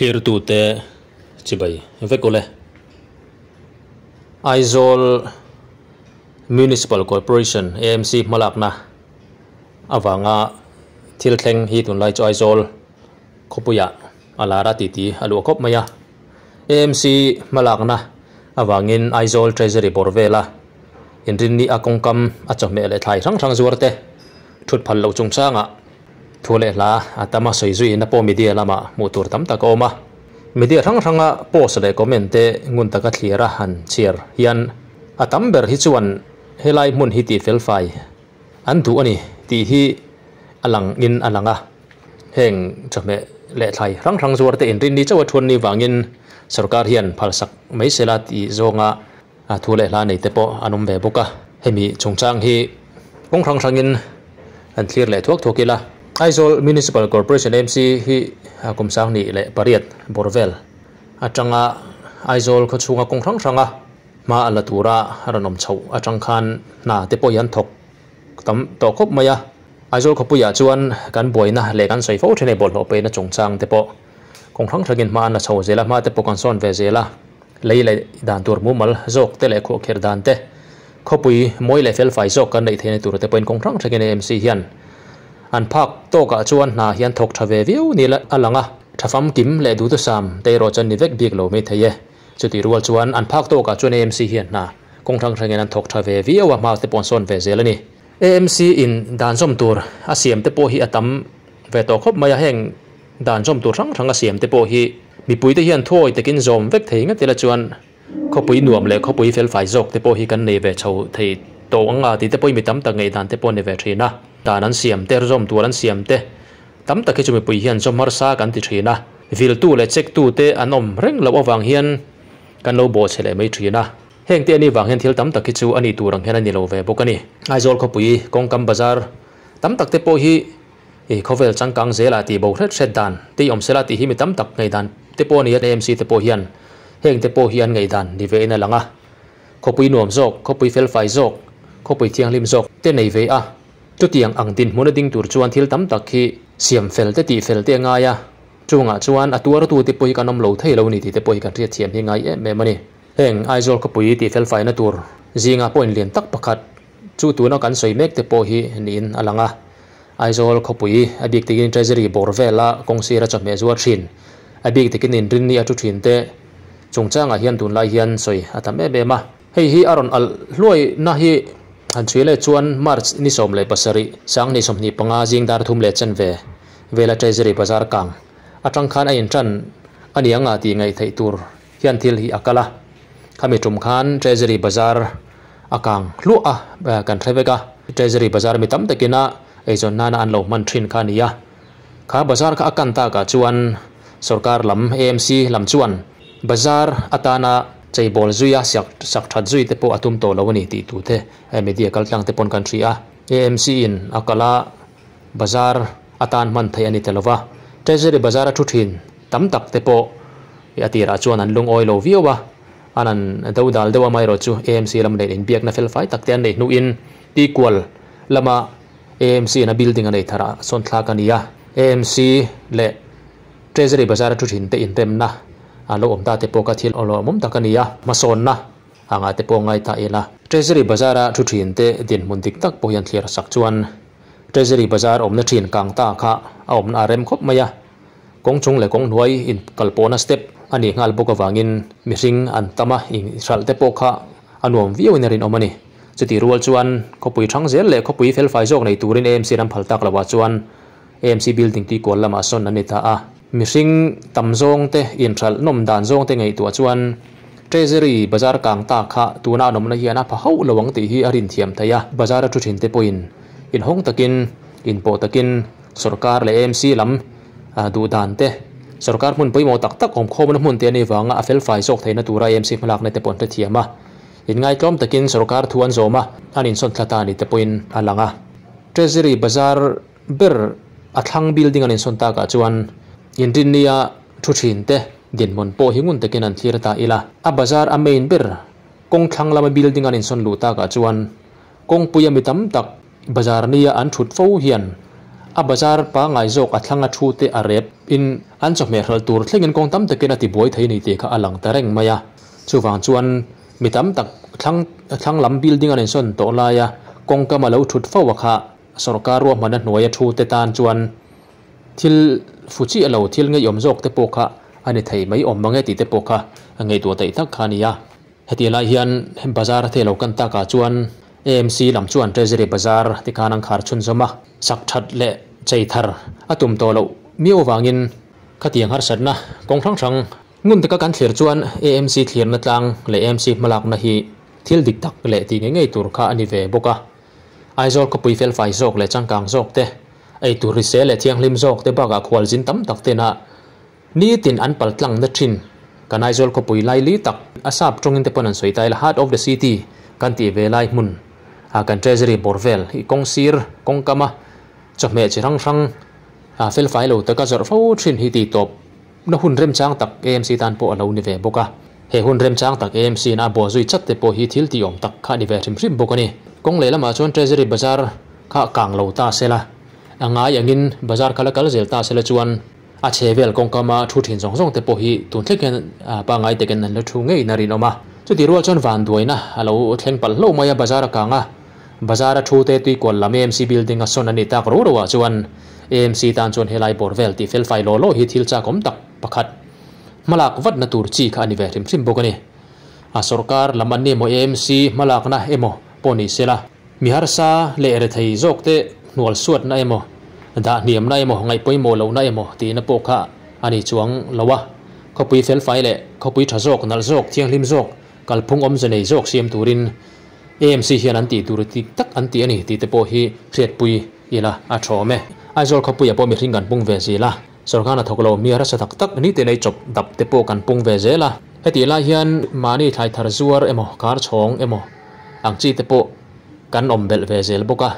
Thlirtute chibai vek ule. Aizawl Municipal Corporation, AMC, hmalakna avanga thil thleng hi tunlai chu Aizawl khawpuiah a lar a titi a luah khawp mai a. AMC hmalakna avangin Aizawl Treasury bawr vela inrinni a kawngkam a chawhmeh leh thlai hrang hrang zuar te thut phal loh chungchangah Thu leh hla a tam a sawi zuiin a pawh media lamah hmuh tur tam tak a awm a. Media hrang hranga post leh comment te ngun taka thlir a han chhiar hian a tam ber hi chuan helai hmun hi tih felfai an duh a ni tih hi a lang in a lang a. Heng chawhmeh leh thlai hrang hrang zuar te inrinni chauh a thuan ni vangin sorkar hian phalsak mai sela tih zawnga thu leh hla nei te pawh an awm ve bawk a. Hemi chungchang hi kawng hrang hrangin an thlir leh thuak thuak ila. Aizawl Municipal Corporation, AMC, hi kum sanghnih leh pariat bawr vel atanga Aizawl khawchhunga kawng hrang hranga hma a la tura a rawn awm chhoh atang khan hna te pawh hi an thawk tam tawh khawp mai a. Aizawl khawpuiah chuan kan buaina leh kan sawi fo thin hei bawlhhlawh peihna chungchang te pawh kawng hrang hrangin hma an la chho zel a, hma te pawh kan sawn ve zel a. Lei leh dan tur mumal zawk te leh khuahkhirh dan te, khawpui mawi leh felfai zawk kan neih theihna tur te pawhin kawng hrang hrangin AMC hian an phak tawkah chuan hna hian thawk tha ve viau ni a lang a, tha famkim leh duhthusam te erawh chuan ni vek bik lo mai thei e. Chutih rual chuan an phak tawkah chuan AMC hian hna kawng hrang hrangin an thawk tha ve viau a, hma te pawh an sawn ve zel a ni. AMC in dan zawm tur a siam te pawh hi a tam ve tawh khawp mai a, heng Dan zawm tur hrang hrang a siam te pawh hi mipuite hian thuawi takin zawm vek thei ngat ila chuan khawpui nuam leh khawpui felfai zawk te pawh hi kan nei ve chho thei tawh ang a tih te pawh hi mi tam tak ngaihdan te pawh a ni ve thin a. Dan an siam te, zawm tur an siam te tam tak hi chu mipui hian zawm harsa kan ti thin a. Viltu leh check tu te an awm reng loh avang hian kan lo bawhchhe leh mai thin a. Heng te a nih vang hian thil tam tak hi chu a nih tur ang hian a ni lo ve bawk a ni. Aizawl khawpui kawngkam bazar tam tak te pawh hi I khawvel changkang zelah tih bo hret hret dan te i awm sela tih hi mi tam tak ngaihdan te pawh a ni a, AMC te pawh hian heng te pawh hi an ngaihdan ni ve in a lang a. Khawpui nuam zawk, khawpui felfai zawk, khawpui thianghlim zawk te nei ve a, chutiang ang dinhmun a ding tur chuan thil tam tak hi siam fel te tih fel te a ngai a, chungah chuan a tuartu te pawh hi kan awm lo thei lo ni tih te pawh hi kan hriatthiam hi ngai em em a ni. Heng Aizawl khawpui tih felfaina tur zinga point lian tak pakhat Chu tuna kan sawi mek te pawh hi niin a lang a. Aizawl khawpui a bik takin Treasury bawr vela kawng sira chawhmeh zuar thin, a bik takin inrinni a thu thin te chungchangah hian tunlai hian sawi a tam em em a. Hei hi a rawn alh hluai na hi han chhui leh chuan March ni 17 2025 zing dar thum leh chen ve vela Treasury bazar kang atang khan a intan a ni anga tih ngaih theih tur hian thil hi a kal a. Khami tum khan Treasury bazar a kang hluah a, kan hre vek a. Treasury bazar mi tam takin a eizawn nana an lo hman thin kha a ni a. Kha bazar kha a kan takah chuan sorkar lam AMC lam chuan bazar atana cheibawl zui a, sak sak that zui te pawh a tum tawh lo a ni tih tu te media kaltlang te pawn kan hria a. AMC in a kal a, bazar atan hman theih a ni ta lo va. Treasury bazar a thu thin tam tak te pawh a tirah chuan an lungawi lo viau a, an an do dal deuh amaherawh chu AMC lam leh inbiakna fel fai tak te an neih hnuin tikual lama AMC in a building a nei thar ah sawn thlak a ni a, AMC leh Treasury bazar a thu thin te inremna a lo awm ta te pawh kha thil lawmawm tak a ni a, hmasawnna angah te pawh ngai ta ila. Treasury bazar a thu thin te dinhmun dik tak pawh hian thlir sak chuan Treasury bazar awmna thin kang ta kha a awmna a rem khawp mai a. Kawng chung leh kawng hnuai in kal pawhna step a nih nghal bawk avangin mihring an tam a, inhralh te pawh kha a nuam viau in a rinawm a ni. Chutih rual chuan khawpui thang zel leh khawpui felfai zawk nei turin AMC ram phal tak loah chuan AMC building tui kual lamah sawn an ni ta a. Mihring tam zawng te inhralh nawm dan zawng te ngaihtuah chuan Treasury bazar kang ta kha tuna an awmna hian a pha hauh lo ang tih hi a rinthiam thei a. Bazar a thu thin te pawhin inhawng takin inpawh takin Sorkar leh AMC lam duh dan te, sorkar hmun pawimawh tak tak awmkhawmna hmun te a nih vanga a felfai zawk theihna tura AMC hmalakna te pawh an hrethiam a. Inngaitlawm takin sorkar thu an zawm a, an insawn thla ta a ni te pawhin a lang a. Treasury bazar ber a thlang building an insawn takah chuan inrinnia thu thin te dinhmun pawh hi ngun takin an thlir ta ila. A bazar a main ber kawng thlang lama building an insawn luh takah chuan kawngpuia mi tam tak Bazar nia an thut fo hian A bazar pangai zawk a thlanga thu te a rep in an chawhmeh hralh tur thlengin kawng tam takin a ti buai thei a ni tih kha a lang ta reng mai a. Chuvang chuan mi tam tak thlang thlang lam building a insawn tawh laia kawngkam a lo thut fo a kha sawrkar ruahmanna hnuaia thu te tan chuan thil fu chiah lo thil ngeiawm zawk te pawh kha a ni thei mai awm mang e tih te pawh kha a ngaihtuah daih tak kha a ni a. Heti lai hian bazar te lo kan takah chuan AMC lam chuan Treasury bazar ti khan an khar chhunzawm a, sak that leh chei thar a tum tawh loh miau avangin khatiang harsatna kawng hrang hrang ngun taka kan thlir chuan AMC thlirna tlang leh AMC hmalakna hi thil dik tak leh tih ngei ngei tur kha a ni ve bawk a. Aizawl khawpui felfai zawk leh changkang zawk te, eitur hrisel leh thianghlim zawk te bakah khualzin tam tak tena Nitin an pal tlang na thin. Kan Aizawl khawpui lai li tak, a sap tawngin te pawn an sawi ta ila, heart of the city kan tih ve lai hmun ah kan treasury bawr vel hi kawng sir kawng kama chawhmeh chi hrang hrang ah felfai lo taka zawrh fo thin hi tih tawp na hun remchang tak AMC tan pawh a lo ni ve bawk a. He hun remchang tak AMC in a buah zui chat te pawh hi thil tih awm tak kha a ni ve hrim hrim bawk a ni. Kawng lehlamah chuan treasury bazar kha kang lo ta sela, a ngai angin bazar kha la kal zel ta sela chuan, A chhe vel kawngkama thu thin zawng zawng te pawh hi tun thleng hian pangngai takin an la thu ngeiin a rinawm a. Chutih rual chuan vanduaina a lo thleng palh hlauh mai a, bazar a kang a, bazar a thu te tuikual lam AMC building a sawn a nih tak ro ro ah chuan AMC tan chuan helai bawr vel tih felfai law law hi thil chakawm tak pakhat hmalak vatna tur chi kha a ni ve hrim hrim bawk a ni. A sawrkar lam an ni emaw AMC hmalakna emaw pawh ni sela. Mi harsa leh rethei zawk te hnual suatna emaw, dah hniamna emaw, ngaihpawimawh lohna emaw tihna pawh kha a ni chuang lo a. Khawpui felfai leh khawpui tha zawk, nalh zawk, thianghlim zawk, kalphung awmze nei zawk siam turin AMC hian an tih tur dik tak an ti a ni tih te pawh hi hriatpui ila a tha awm e. Aizawl khawpuiah pawh mihring kan pung ve zel a, sawrkar hnathawk lo mi harsa tak tak ni te nei chawp dap te pawh kan pung ve zel a. Hetih lai hian mahni thlai thar zuar emaw, kar chhawng emaw, ang chi te pawh kan awm belh ve zel bawk a,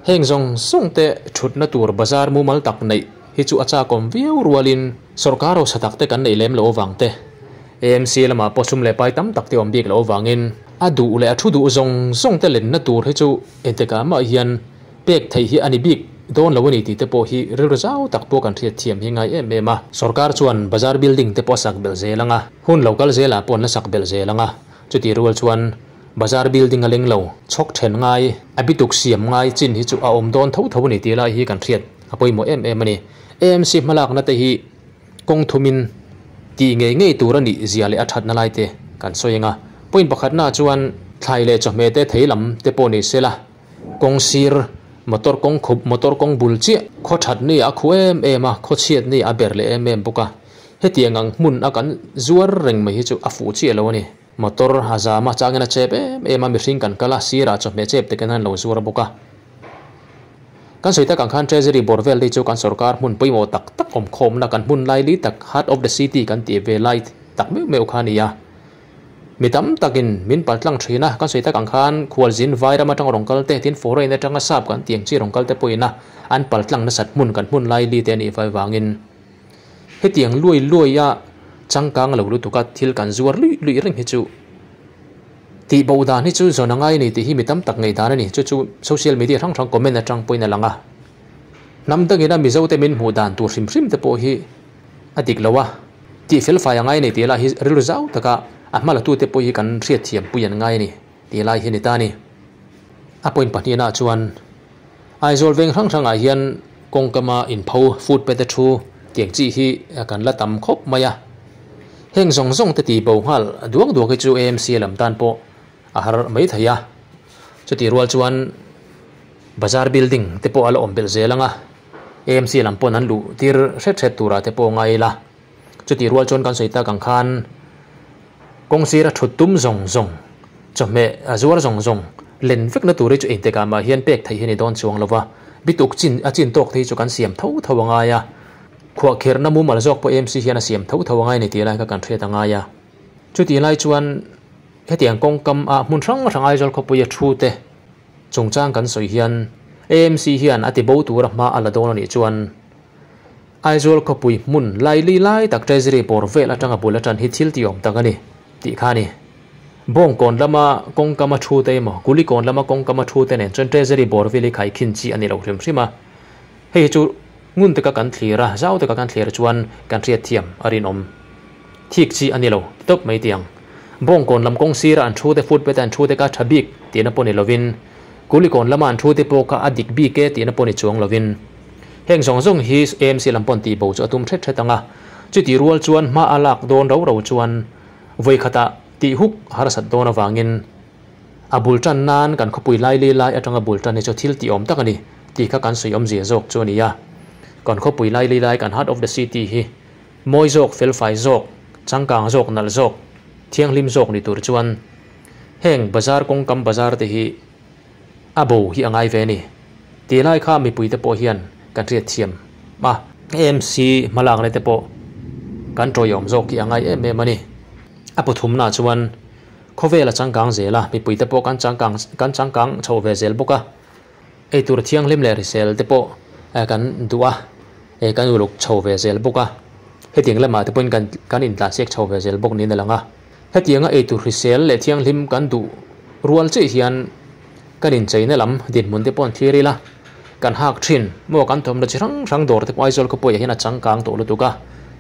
heng zawng zawng te thutna tur bazar mumal tak neih hi chu a chakawm viau rualin sawrkar hausa tak te kan neih lem loh avang te, AMC lamah pawh sum leh pai tam tak te awm bik loh avangin a duh leh a thu duh zawng zawng te lenna tur hi chu engtikah mah hian pek theih hi a ni bik dawn lo a ni tih te pawh hi rilru zau tak pawh kan hriat thiam hi ngai em em a. Sawrkar chuan bazar building te pawh a sak belh zel ang a, hun lo kal zelah pawh an la sak belh zel ang a, chutih rual chuan Bazar building a leng lo, chhawk then ngai, a bituk siam ngai chin hi chu a awm dawn tho tho a ni tih lai hi kan hriat a pawimawh em em a ni. AMC hmalakna te hi kawng thumin tih ngei ngei tur a nih zia leh a thatna lai te kan sawi ang a. Point pakhatna chuan thlai leh chawhmeh te thei lam te pawh ni sela, kawng sir, motor kawng khup, motor kawng bul chiah, khaw that ni a khu em em a, khaw chhiat ni a ber leh em em bawk a. Hetiang ang hmun a kan zuar reng mai hi chu a fuh chiah lo a ni. Motor a zam a, changin a chep em em a, mihring kan kal a, sirah chawhmeh chep te kan han lo zuar bawk a. Kan sawi tak ang khan Treasury bawr vel te chu kan sorkar hmun pawimawh tak tak awm khawmna kan hmun lai li tak heart of the city kan tih ve lai tak meuh meuh kha a ni a. Mi tam takin min pal tlang thin a, kan sawi tak ang khan khualzin vai ram atanga rawn kal te, tin foreign atanga sap kan tih ang chi rawn kal te pawhin a an pal tlang nasat hmun kan hmun lai li te a nih vai vangin Hetiang luai luai a changkang lo lutuk a thil kan zuar luih luih reng hi chu tih bo dan hi chu zawn a ngai a ni tih hi mi tam tak ngaihdan a ni. Chu chu social media hrang hrang comment atang pawhin a lang a. Hnam dangin a Mizo te min hmuh dan tur hrim hrim te pawh hi a dik lo a, tih fel fai a ngai a ni tih lai hi rilru zau taka a hma la tute pawh hi kan hriatthiam pui an ngai a ni tih lai hi a ni ta a ni. A point pahnihna chuan Aizawl veng hrang hrangah hian kawngkama inpho footpath a thu tiang chi hi kan la tam khawp mai a. Heng zawng zawng te ti bo nghal duak duak hi chu AMC lam tan pawh a har mai thei a. Chutih rual chuan bazar building te pawh a la awm belh zel ang a, AMC lam pawn an luh tir hret hret turah te pawh ngai ila. Chutih rual chuan kan sawi tak ang khan kawng sira thut tum zawng zawng, chawhmeh a zuar zawng zawng len vekna tur hi chu engtikah mah hian pek theih hi a ni dawn chuang lo va, bituk chin a chin tawk te hi chu kan siam tho tho a ngai a, khuahkherhna mumal zawk pawh AMC hian a siam tho tho a ngai a ni tih lai kha kan hriat a ngai a. Chutih lai chuan hetiang kawngkam ah hmun hrang hrang Aizawl khawpui a thu te chungchang kan sawi hian AMC hian a ti bo tura hma a la dawn a nih chuan, Aizawl khawpui hmun laili lai tak Treasury bawr vel atanga bul atan hi thil tiawm tak a ni tih kha a ni. Bawngkawn lama kawngkama thu te emaw Kulikawn lama kawngkama thu te nen chuan Treasury bawr vel hi khaikhin chi a ni lo hrim hrim a. Hei hi chu ngun taka kan thlir a, zau taka kan thlir chuan kan hriat thiam a rinawm. Thik chi a ni lo ti tawp mai tiang. Bawngkawn lam kawng sira an thu te footpath a an thu te kha tha bik tihna pawh ni lovin, Kulikawn lama an thu te pawh kha a dik bik e tihna pawh ni chuang lovin. Heng zawng zawng hi AMC lam paw'n tihbo chu a tum hret hret ang a, chutih rual chuan hma a lak dawn ro ro chuan vawi khatah tih huk harsat dawn avangin a bul tan nan kan khawpui laili lai atanga bul tan hi chu thil tih awm tak a ni tih kha kan sawi awmzia zawk chu a ni a. Kan khawpui laili lai kan heart of the city hi mawi zawk, felfai zawk, changkang zawk, nalh zawk, thianghlim zawk ni tur chuan heng bazar kawngkam bazar te hi a bo hi a ngai ve a ni. Tih lai kha mipuite pawh hian kan hriat thiam a. AMC hmalakna te pawh kan tawiawm zawk hi a ngai em em a ni. A pathumna chuan khawvel a changkang zel a, mipuite pawh kan changkang kan changkang chho ve zel bawk a. Eitur thianghlim leh hrisel te pawh kan duh a, kan uluk chho ve zel bawk a. Hetiang lamah te pawhin kan kan intlansiak chho ve zel bawk niin a lang a. Hetianga eitur hrisel leh thianghlim kan duh rual chiah hian kan incheina lam dinhmun te pawh an thlir ila, kan hak thin maw kan thawmhnaw chi hrang hrang dawr te pawh Aizawl khawpuiah hian a changkang tawh lutuk a,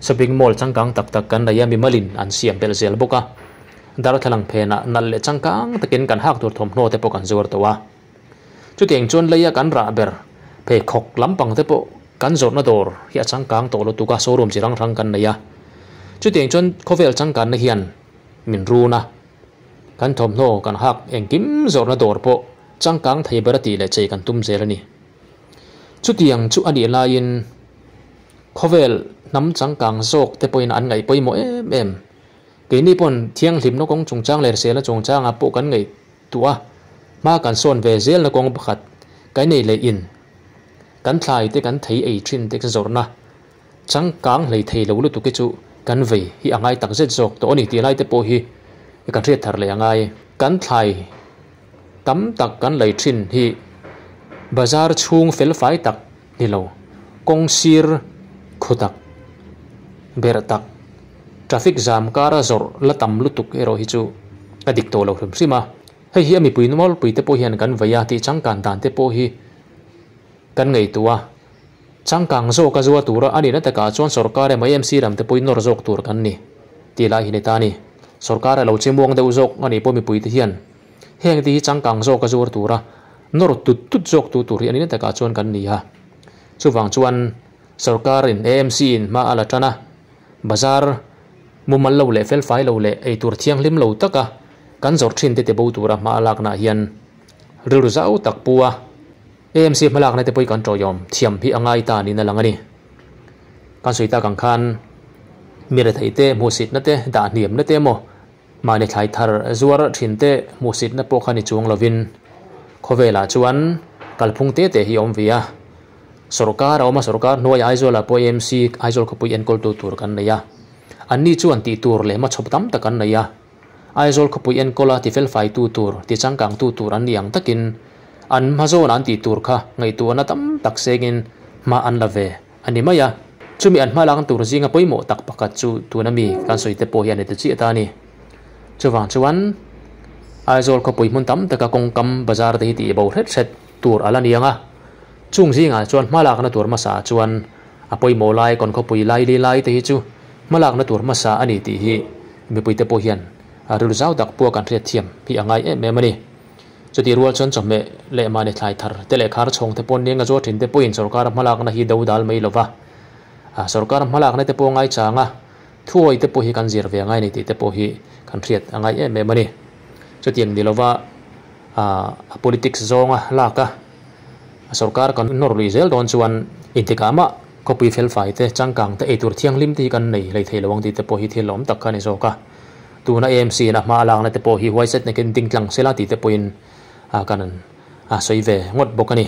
shopping mall changkang tak tak kan nei a, mimalin an siam belh zel bawk a, darthlalang phenah nalh leh changkang takin kan hak tur thawmhnaw te pawh kan zuar tawh a. Chutiang chuan leia kan rah ber pheikhawk lampang te pawh kan zawrhna dawr hi a changkang tawh lutuk a, showroom chi hrang hrang kan nei a. Chutiang chuan khawvel changkanna hian min run a, kan thawmhnaw kan hak engkim zawrhna dawr pawh changkang thei ber a tih leh chei kan tum zel a ni. Chutiang chu a nih laiin khawvel hnam changkang zawk te pawhin an ngaih pawimawh em em. Keini pawn thianghlimna kawng chungchang leh hriselna chungchangah pawh kan ngaih tuah a, hma kan sawn ve zelna kawng pakhat kan nei leh in kan thlai te kan thei ei thin te zawrhna changkang hlei thei lo lutuk hi chu kan vei hi a ngai tak zet zawk tawh a ni tih lai te pawh hi kan hriat thar leh a ngai. Kan thlai tam tak kan lei thin hi bazar chhung fel fai tak ni lo, kawng sir khu tak, berh tak, traffic jam kara zawrh la tam lutuk erawh hi chu a dik tawh lo hrim hrim a. Hei hi a mipui nawlpui te pawh hian kan vei a tih changkan dan te pawh hi kan ngaihtuah a. Changkang zawk a zuar tura a nihna takah chuan sorkar emaw AMC lam te pawhin nawr zawk tur kan ni tih lai hi ni ta a ni. Sorkar a lo che muang deuh zawk a nih pawh mipui te hian heng te hi changkang zawk a zuar tura nawr tut tut zawk tu tur hi a nihna takah chuan kan ni a. Chuvang chuan sorkar in AMC in hma a la tan a, bazar mumal lo leh felfai lo leh eitur thianghlim lo taka kan zawrh thin te ti bo tura hma a lakna hian rilru zau tak pu a. AMC hmalakna te pawh hi kan tawihawm thiam hi a ngai ta niin a lang a ni. Kan sawi tak ang khan mi rethei te hmuhsitna te dah hniamna te emaw mahni thlai thar zuar thin te hmuhsitna pawh kha ni chuang lovin khawvelah chuan kalphung te te hi a awm ve a. Sorkar a awm a, sorkar hnuaiah Aizawlah pawh AMC Aizawl khawpui enkawltu tur kan nei a. Anni chuan tih tur leh hmachhawp tam tak an nei a. Aizawl khawpui enkawla ti felfaitu tur, ti changkangtu tur an ni ang takin an hma zawn an tih tur kha ngaihtuahna tam tak sengin hma an la ve a ni mai a. Chumi an hma lang tur zinga pawimawh tak pakhat chu tuna mi kan sawi te pawh hi a ni ta chiah ta a ni. Chuvang chuan Aizawl khawpui hmun tam taka kawngkam bazar te hi tih bo hret hret tur a la ni ang a. Chung zingah chuan hma lakna tur hmasa chuan a pawimawh lai kawn khawpui lai li lai te hi chu hma lakna tur hmasa a ni tih hi mipuite pawh hian rilru zau tak pawh kan hriat thiam hi a ngai em em a ni. Chutih rual chuan chawhmeh leh mahni thlai thar te leh khar chhawng te pawh nia nga zuar thin te pawhin sorkar hmalakna hi do dal mai lova, sorkar hmalakna te pawh ngai chang a, thuawi te pawh hi kan zir ve a ngai a ni tih te pawh hi kan hriat a ngai em em a ni. Chutiang ni lova a politics zawnga lak a, sorkar kan nawr lui zel dawn chuan intikah mah khawpui felfai te, changkang te, eitur thianghlim te hi kan nei hlei thei lo ang tih te pawh hi thil awm tak kha a ni zawk a. Tuna AMC in a hma a lakna te pawh hi huaiset nakin ding tlang sela tih te pawhin kan sawi ve ngawt bawk a ni.